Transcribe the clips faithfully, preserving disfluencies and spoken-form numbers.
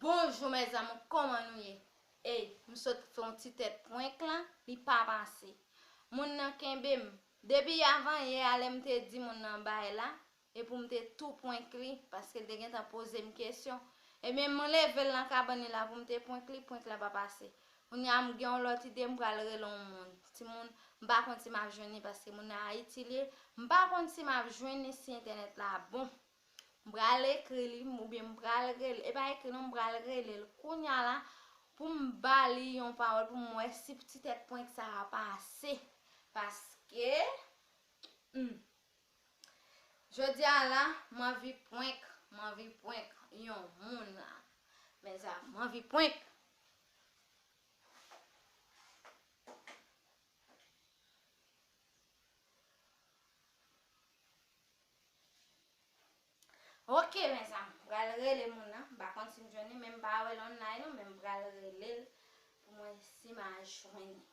Bonjou mes amours, kòman nou ye? Ey, m sot fè yon ti tèt prank lan, li pa pase. Moun nan kenbe m. Depi avan yè a lè m te di moun nan bay la, e pou m te tou prank li, paske l te gentan poze m kesyon. Ebyen, m leve l nan kabann li la pou m te prank li, prank la pa pase. Kounye a m gen yon lòt ide, m pral rele yon moun. Timoun, m pa konn si m ap jwenn li, paske moun nan Ayiti li ye. M pa konn si m ap jwenn li si entènèt la bon. M pral ekri li, oubyen m pral rele. E pa ekri non, m pral rele l kounye a la pou m ba li yon pawòl, pou m wè si ti tèt prank sa a pase. Paske, hmm, jodi a la, m anvi prank, m anvi prank yon moun la. Mes amours, m anvi prank. Ok, mes amours, m pral rele moun nan. M pa konn si m jwenn li, men m pa wè l online non, men m pral rele l pou m wè si m a jwenn li.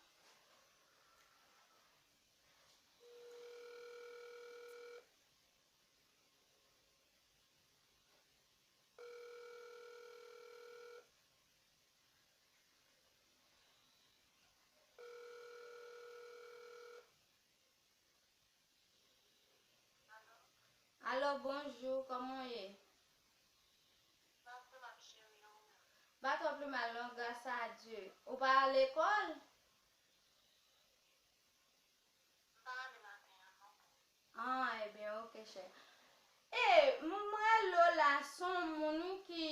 Alo, bonjou, kòman w ye? M pa twò pi mal non, gras a Dye. Ou pa al lekòl? Ah, ebyen, ok, chè. E, m rele w la, se yon moun wi ki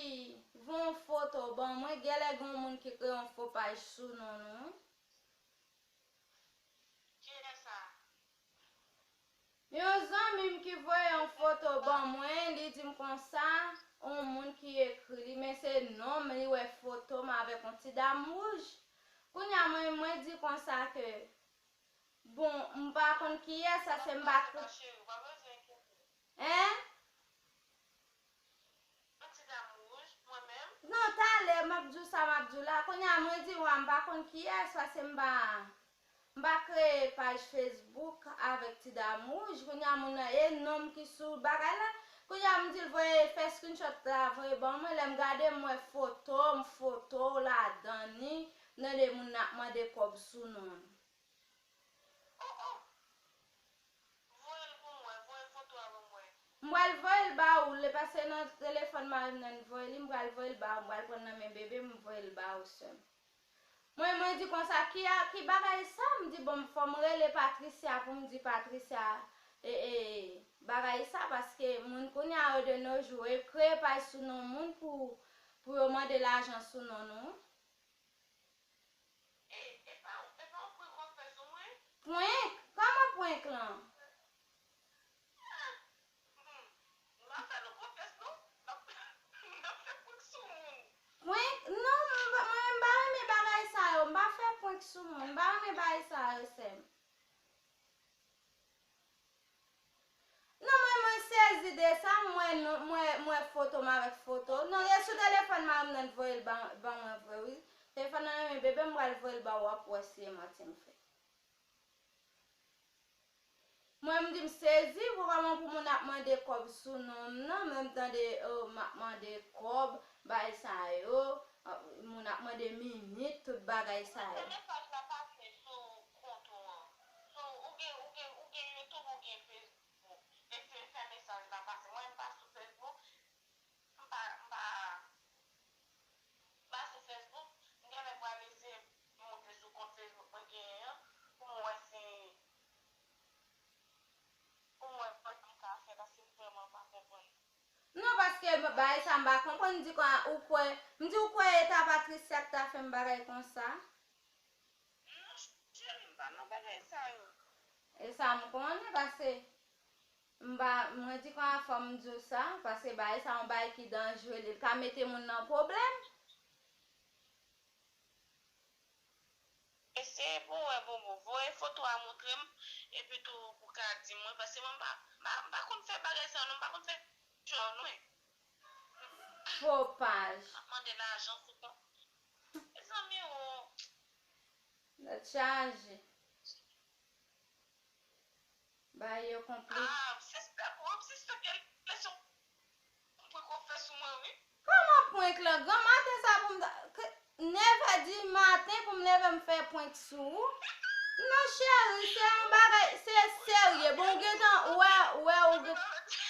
voye yon foto ban mwen, genlè gen yon moun ki kreye yon fo paj sou non nou wi. Kiyès sa? Yon zanmi m ki voye yon foto ban mwen, li di m konsa, yon moun ki ekri li, men se non m, li wè foto m avèk yon ti dam wouj. Kounye a mwen, mwen di konsa ke, bon, m pa konn kiyès, sa se m pa... Hein? Yon ti dam wouj, mwen menm. Non, talè, m ap di w sa m ap di w la. Kounye a, mwen di, wa, m pa konn kiyès, paske m pa, m pa kreye paj Facebook avèk ti dam wouj. Kounye a, moun nan, e non m ki sou bagay la. Kounye a, m di l voye, fè screenshot la, voye ban mwen. Lè m gade, m wè foto m, foto w ladan li. M tande moun nan ap mande kòb sou non m. Oh, oh. Voye l pou mwen, voye foto a ban mwen. M pral voye l ba ou, le pase nan telefòn mari m nan, voye li, m pral voye l ba ou, m pral pran nan men bebe m, voye l ba ou, sè m. Mwen, mwen di konsa, ki a, ki bagay sa? M di, bon, fò m rele Patricia pou m di Patricia, e, e, bagay sa, paske moun kounye a yo de nos jours, e kreye paj sou non moun pou, pou yo mande lajan sou non nou. E, e pa, e pa yon prank w ap fè sou mwen? Prank? Kòman prank lan? Ah, hmm, m pa fè nou konfyans non. N ap, n ap fè prank sou moun. Prank? Non, m pa, mwen, m pa renmen bagay sa yo. M pa fè prank sou moun. M pa renmen bagay sa yo, sè m. Non, mwen, mwen sezi de sa, mwen, mwen, mwen foto m avèk foto. Non, e sou telefòn mari m nan voye l ban, ban mwen vre, wi. Telefòn nan nan men bebe m, m pral voye l ba w, w ap wè si e manti m fè. Mwen, m di m sezi pou kòman pou moun ap mande kòb sou non m nan, men m tande, oh, m ap mande kòb, bagay sa yo, ah, moun ap mande minit, tout bagay sa yo. Fè mesaj la pase sou kont ou an. Sou, ou gen, ou gen, ou gen YouTube, ou gen Facebook. Eseye fè mesaj la pase. Mwen, m pa sou Facebook. M pa, m pa, m pa sou Facebook. M genlè pral eseye monte sou kont Facebook mwen genyen an pou m wè si, pou m wè kòman m ka fè, paske m vrèman pa konprann. Non, paske m, bagay sa m pa konprann, m di kwa, ou kwè, m di ou kwè e ta Patricia k ta fè m bagay konsa? Non, cheri, m pa nan bagay sa yo. E sa m konnen, paske m pa, mwen di kwa fò m di w sa, paske bagay sa yon bagay ki danjere, li ka mete moun nan pwoblèm. Eseye pou w wè, Bobo. Voye foto a montre m, epi tou pou ka di mwen, paske mwen m pa, m pa, m pa konn fè bagay sa yo non, m pa konn fè jò non. Fo paj. Ap mande lajan sou kont. Mezanmi o. Nèt chaje. Bagay yo konplike. Ah, m sispèk, wi, m sispèk gen leson prank w ap fè sou mwen, wi. Kòman prank lan? Granmaten Nèf è di maten pou m leve m fè prank sou ou. Non, cheri, se yon bagay, se serye. Bon, ou gentan, ou wè, ou wè, ou gen,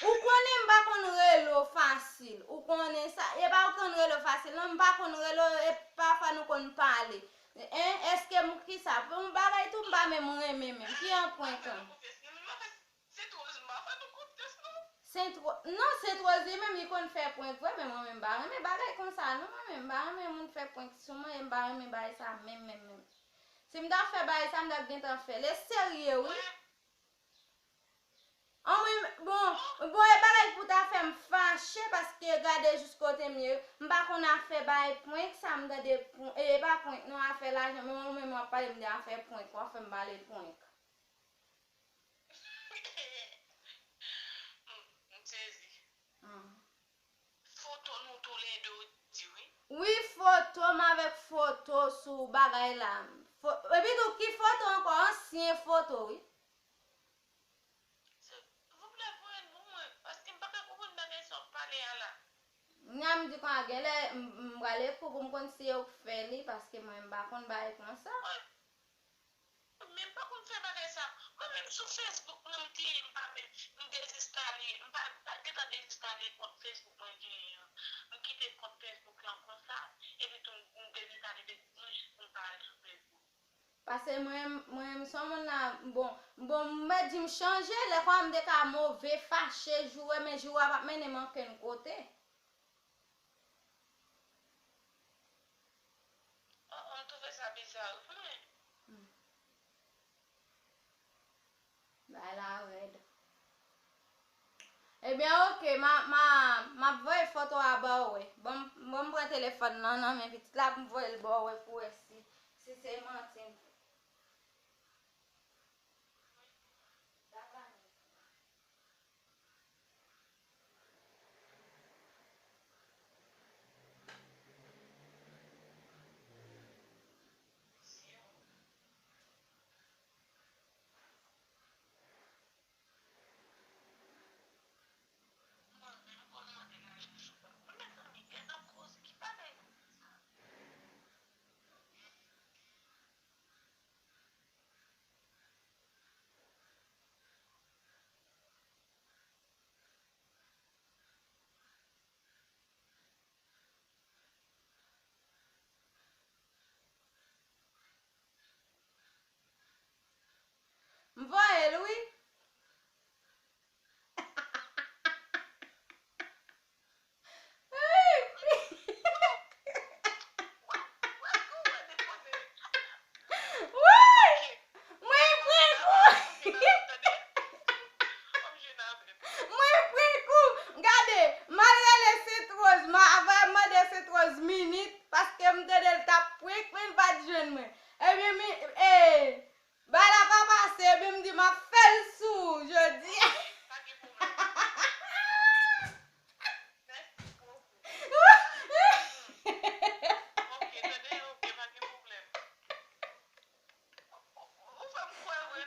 ou konnen m pa konn rele w fasil. Ou konnen sa. E pa ou konn rele w fasil, non, m pa konn rele w, e pafwa nou konn pale. En, èske m kisa? Pou yon bagay tou, m pa menm renmen menm. Ki an prank an? Sentwoz, m pa fè nou konfyans, non. Sentwo-, non, Sentwoz li menm, li konn fè prank vre, men mwen menm m pa renmen bagay konsa, non, mwen menm m pa renmen moun fè prank sou mwen, e m pa renmen bagay sa menm, menm, menm. Si m ta fè bagay sa, m ta gentan fè l. E serye, wi. An mwen, bon, bon, e bagay pou ta fè m fache, paske gade jis kote m ye, m pa konn afè bagay prank sa, m tande pran-, e pa prank, non, afè lajan, men mwen menm w ap pale m de afè prank, w ap fè m pale prank. M, m sezi. Ah. Foto nou toulède w di wi. Wi, foto m avèk foto sou bagay la. Fo-, epi tou, ki foto ankò? Ansyen foto, wi. Silvouplè, voye l pou mwen, paske m pa ka konprann bagay sa w ap pale a la. Nya m di konsa, genlè m, m pral ekri w pou m konn si e ou k fè li, paske mwen m pa konn bagay konsa. Wi. Men m pa konn fè bagay sa. Mwen menm sou Facebook mwen m te ye, m pa menm, m dezinstale, m pa, m pa gentan dezinstale kont Facebook mwen genyen an. M kite kont Facebook lan konsa, epi tou m, m dezinstale Facebook mwen jis pou m pa al sou Facebook. Paske mwen, mwen menm, se yon moun la, bon, bon, m mèt di m chanje, lè konsa m te ka move, fache, joure, men joure a p ap mennen m ankenn kote. Oh, oh, m twouve sa biza, wi. Hmm. Bagay la rèd. Ebyen, oke, m a, m a, m ap voye foto a ba w wè. Bon, bon, m pran telefòn nan nan men pitit la pou m voye l ba w wè pou w wè si, si se manti m fè. M voye l, wi. Woy! Mwen pran kou! Mwen pran kou! Gade, m al rele Sentwoz, m a, avan m mande Sentwoz minit, paske m tande l t ap prank, men l pa t jwenn mwen. Ebyen, mi, e, bagay la pa pase, ebyen, m di m ap fè l sou ou jodi a. Ou fè m kwè vre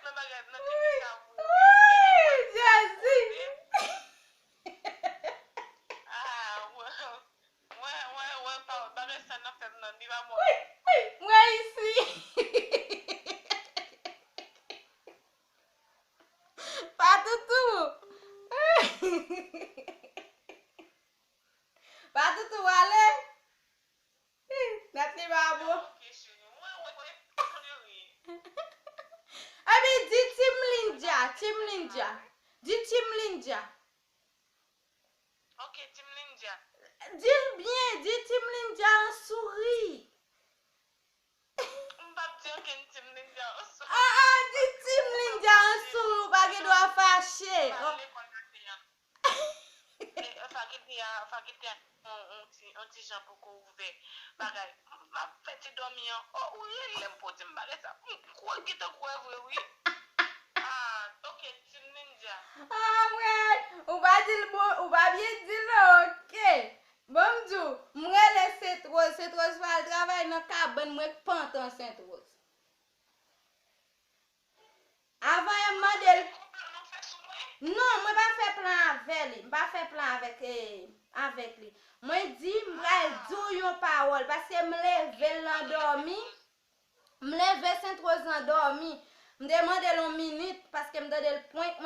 nan bagay, nan tenten sa vre. Woy, Jezi! Ah, wè, wè, wè, wè, pa, bagay sa nan fè m nan, li pa bon. Woy, woy, m reyisi! Pa toutou! Pa toutou, ale! Ih, nèt li pa bon. Epi di Team Linja, Team Linja. Di Team Linja. Ok, Team Linja. Di l byen, di Team Linja an souri. M p ap di ankenn Team Linja an souri. Ah, ah, di Team Linja an souri, ou pa gen dwa fache. Pale kòl maten an. E, e, fakilte a, fakilte a, on, on ti, on ti jan poko ouvè bagay. M ap fè ti dòmi an. Oh, ou rele m pou di m bagay sa. M kwè, gentan kwè vre, wi. Ah, ok, Team Ninja. Ah, mwen, ou pa di l bon, ou pa byen di l, ok. Bon, m di w, m rele Sentwoz, Sentwoz pral travay nan kabann mwen k pantan Sentwoz. Avan yè m mande l. Non, mwen pa fè plan avè li. M pa fè plan avèk, eh, avèk li. Mwen di, m pral di w yon pawòl. Paske m leve l nan dòmi. M leve Sentwoz nan dòmi. M te mande l yon minit paske m tande l prank